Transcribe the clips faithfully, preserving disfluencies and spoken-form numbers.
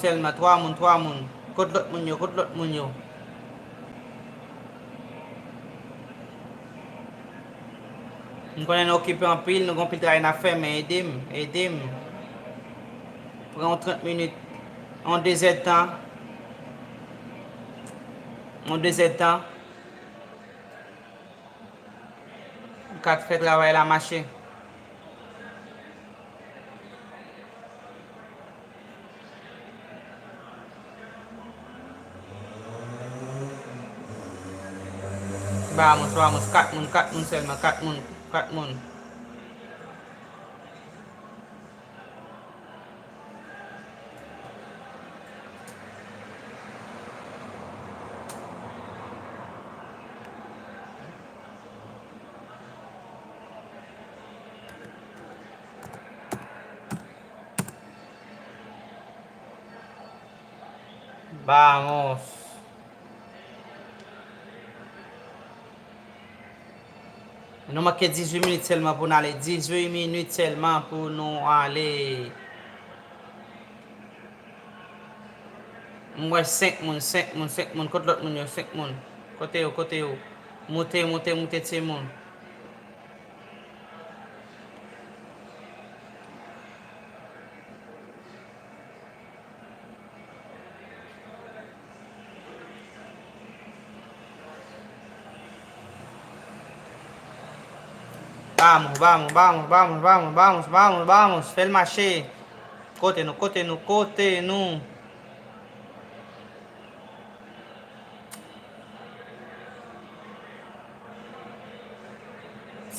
sèlman, twa moun, twa moun. Kot lòt moun yo, kot lòt moun yo? M konnen nou okipe anpil, nou gen anpil travay n ap fè, men ede m, ede m. Pran yon trant minit, yon de zèdtan. Yon de zèdtan. M ka fè travay la mache. Vamos, vamos, kat moun, kat moun sèlman, kat moun, kat moun. Vamos. Nou manke dizuit minit sèlman pou n ale. Dizuit minit sèlman pou nou ale. M wè senk moun, senk moun, senk moun. Kot lòt moun yo? Senk moun. Kote yo? Kote yo? Moute, moute, moute, timoun. Vamos, vamos, vamos, vamos, vamos, vamos, vamos, vamos. Fè l mache. Kote nou, kote nou, kote nou?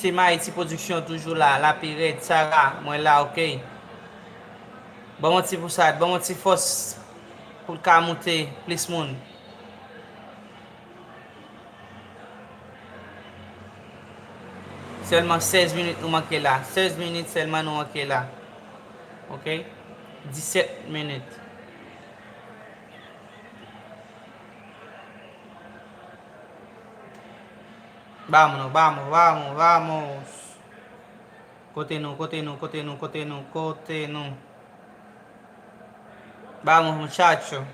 Team Haïti Production toujou la, la pi rèd, Sara, mwen la, ok. Ban m yon ti pousad, ban m yon ti fòs pou l ka moute plis moun. Sèlman sèz minit nou manke la. Sèz minit sèlman nou manke la. Ok? Disèt minit. Vamos, vamos, vamos, vamos. Kote nou, kote nou, kote nou, kote nou, kote nou? Vamos, muchacho.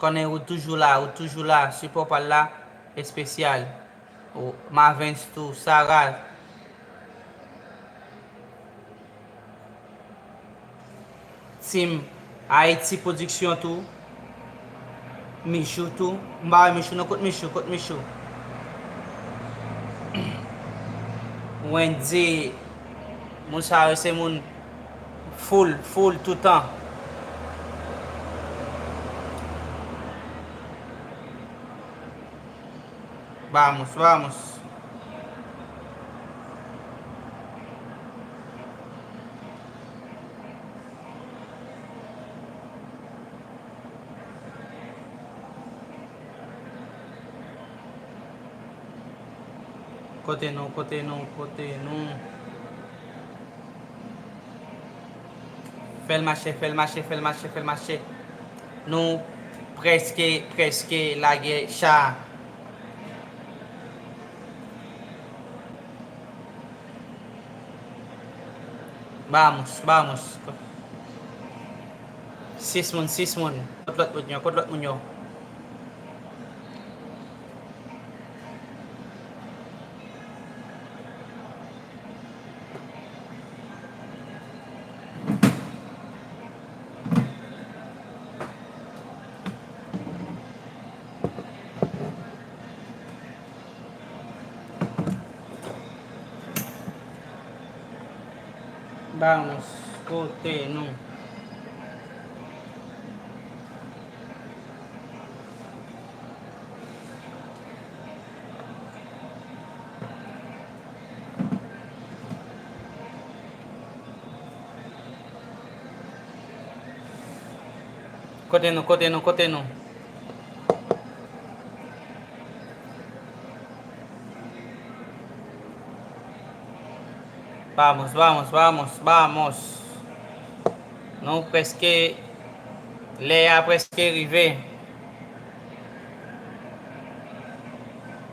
Konnen ou toujou la, ou toujou la, sipò pa l la espesyal. Ou, Mavens tou, Sara. Team Haïti Production tou. Michou tou. M pa wè Michou non, kot Michou, kot Michou? Wendy, moun sa yo se moun full, full toutan. Vamos, vamos. Kote nou, kote nou, kote nou? Fè l mache, fè l mache, fè l mache, fè l mache. Nou prèske, prèske lage cha a. Vamos, vamos. Sis moun, sis moun. Kot lòt moun yo? Kot lòt moun yo? Vamos, kote nou? Kote nou, kote nou, kote nou? Vamos, vamos, vamos, vamos. Nou prèske, lè a prèske rive.